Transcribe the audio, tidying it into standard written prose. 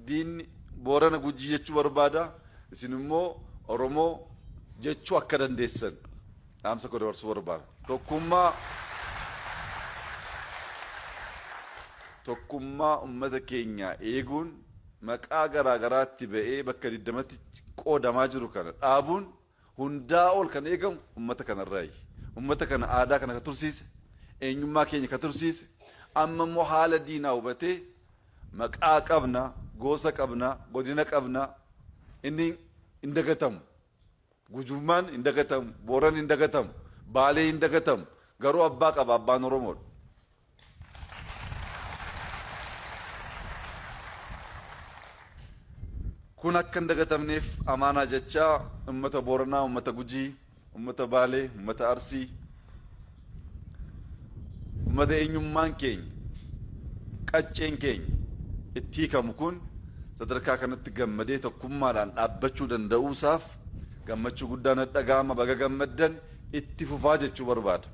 Diinni Boorana Gujii jechuu barbaada. Isin immoo Oromoo jechuu akka dandeessan dhaamsa koo dabarsuu barbaada. Tokkummaa tokkummaa uummata keenyaa eeguun maqaa garaa garaatti ba'ee bakka 20tti qoodamaa jiru kana dhaabuun hundaa ol kan eegamu uummata kanarraayi. Uummata kana aadaa kana ka tursiise, eenyummaa keenya ka tursiise, amma immoo haala diinaa hubatee maqaa qabna, gosa qabna, godina qabna, inni hin dagatamu. Gujummaan hin dagatamu, Booran hin dagatamu, Baalee hin dagatamu. Garuu abbaa qaba, abbaan Oromoodha. Kun akka hin dagatamneef amaanaa jechaa uummata Booranaa, uummata Gujii, uummata Baalee, uummata Arsii, uummata eenyummaan keenya, qacceen keenya itti hiikamu kun sadarkaa kanatti gammadee tokkummaadhaan dhaabbachuu danda'uusaaf gammachuu guddaan dhaga'ama. Baga gammaddan, itti fufaa jechuu barbaada.